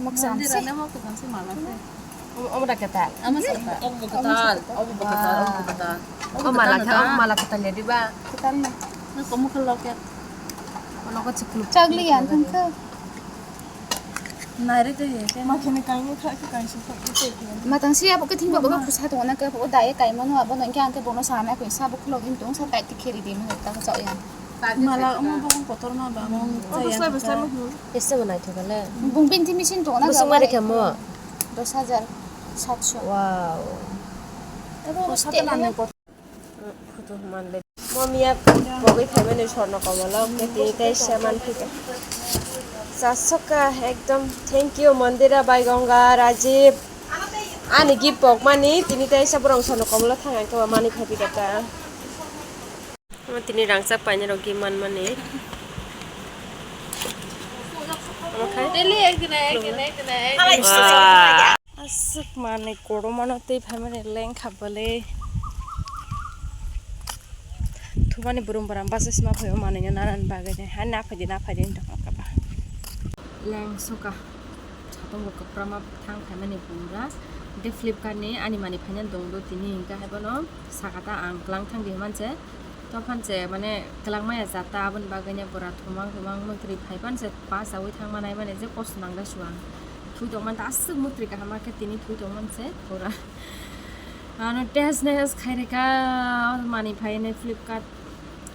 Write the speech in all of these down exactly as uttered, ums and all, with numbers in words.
Moksa Mondir se. Ane moksa se mala se. Omo da kwtal. Ama sata. Obo kwtal, obo kwtal, obo kwtal. O mala kha, o mala kwtal ya diba? Kwtal na. Na komo khe loket. Ono ko chiklu. Chagli ya, tong khe. Nai re to ye khe. Ma khene kainwi kha khe kaisa kha khe te khe. Ma tang si abo khe thing ba bo khusa to na khe bo dai kai mano abo no khe ang khe bono sana khe sa bo khulok hin tong sa tai ti kheri di mo ta sa ya. Mala omo bo kotor ma ba mo. Obo sa bo sa mo. Ese bo nai thok le. Bung bin ti machine to na. Busung mari khe mo. Dos hajar satso. Wow. Abo Kosa state to nang level. Photo manle. Momiya pogwi phaimani sorno komolo, oke, tini tei se manphi ka. Chasoka, ekdom. Thank you, Mandira bai Ganga, Rajiv. Ani gift pokmani, tini tei se borong sorno komolo thang, ang khe mani phaipi ka ta. Omo tini rangchak painai rok gift manmani. Omo khai? Daily ekdin, ekdin, ekdin, ekdin. Wow. Aswk manwi kotormano twi phaimani lengkha bwle. Thumani burum burum bwsai sima phaio manwino nanani bagwi de. Hai na phaidi, na phaidi wng tongkha ba. Lengsoka. Satung bo kwprama thang phaimani pura. De Flipkart ni ani manwi phaina dongdo tini hwnkhe hai bono sakata ang kwlang thangdi hwnmani se. Tophan se mane kwlangmaya jata aboni bagwi ne bora thumang thumang mwtri phai phan se pachaui thangma nai mane je kosto nang da suang. Thui tongmani ta aswk mwtri kaham khe tini thui tongmani se pura. Ano test ne test khai reka mani phai ne Flipkart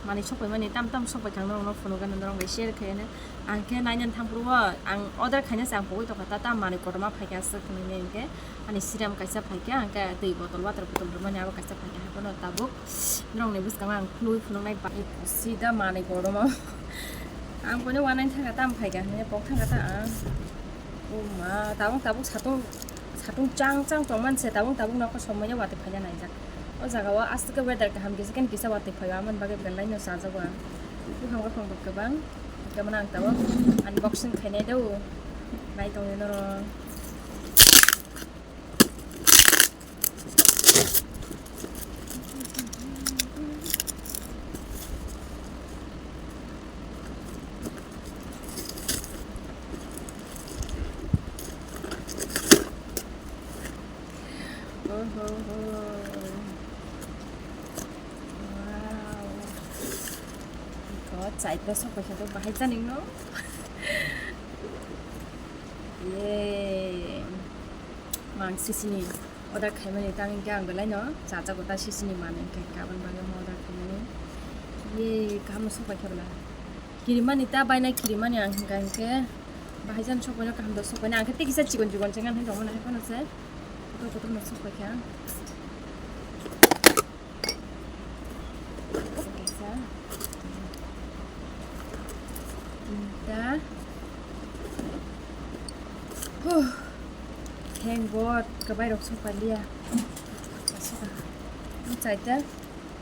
mani sok pai mani tam tam sok pai thang norok no phunuk gana norok bai share khai ne ang khe nai nang thang phuru o ang order khai ne se ang pogwi tongkha ta ta mani kotorma phai khe aswk hinwi ne hwnkhe ani serum kaisa phai khe ang khe twi bottle water bottle rwmani abo kaisa phai khe hai phano tabuk. Norokni bwskango ang khulugwi phunuknai ba-, sida manwi kotorma. Ang bono uanaini thangkha ta, ang phaikha hinwi kok thangkha ta ang. O ma, tabuk tabuk satung, satung chang chang tongmani se, tabuk tabuk nokho somoino watwi phaina naijak. O jagao aswk khe weather kaham kisa khe kisa watwi phaio, amoni bagwi belai no chajago ang. Buphang buphang bo kwbang, hwnkhe bono ang tabuk unboxing khainai do, nai tongdi norok. Ohoho. Wow. Iko chai ta sok pai kha to bahai cha ningno. Ye. Mang sisini order khaimani tang hwnkhe ang belai no chajago ta sisini manwi hwnkhe kabon bagwi omo order khaimani. Ye kaham no sok pai kha bwla. Kirimani ta bainai kirimani ang hwnkha hwnkhe bahai jani sok paino kaham da sok paino ang khe tei kisa chikon chikon se ngan hwnkha omo nahai phano se kotor kotor no sok pai kha. Kaisa. Tinta. Huh. Thank God, kwbai rok sok paliya. Soka. Chaita.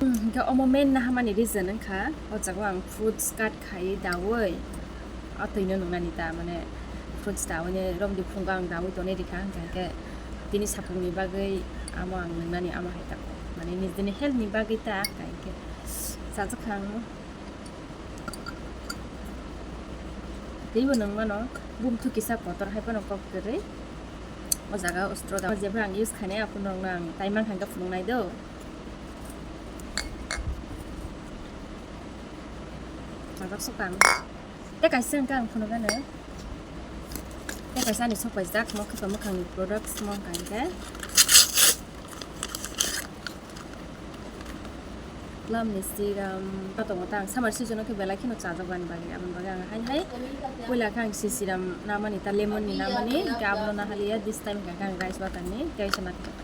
Hmm, hingke omo main nahamani reason wngkha, o jaga ang fruits cut khai dawi. O twino nungnani ta, mane fruits dawi ne romni phungo ang dawi tonwi rikha, hingke hingke tini sapungni bagwi amo ang nungnani amo hai tako. Mane nijini health ni bagwi ta, hingke chajak kha ang. Teibo nung mano, bumthu kisa kotor hai phano kok kwrwi. O jaga o straw da, jebra ang use khainai, aphuru nokno ang tai mankha hingke phunuknai do. Majak sukang. Tei kaisa hingke ang phunukgano. Tei kaisa ani sok paijak, mokhe to mwkhangni products mo hingka hingke. Plum ni serum, ta tongo ta ang summer season o khe belai kheno chajak bani bagwi, aboni bagwi ang hai hai puila khe ang si serum namani, ta lemon ni namani, hingke abono nahaliya, this time hingke ang rice water ni, tei kaisa nathok.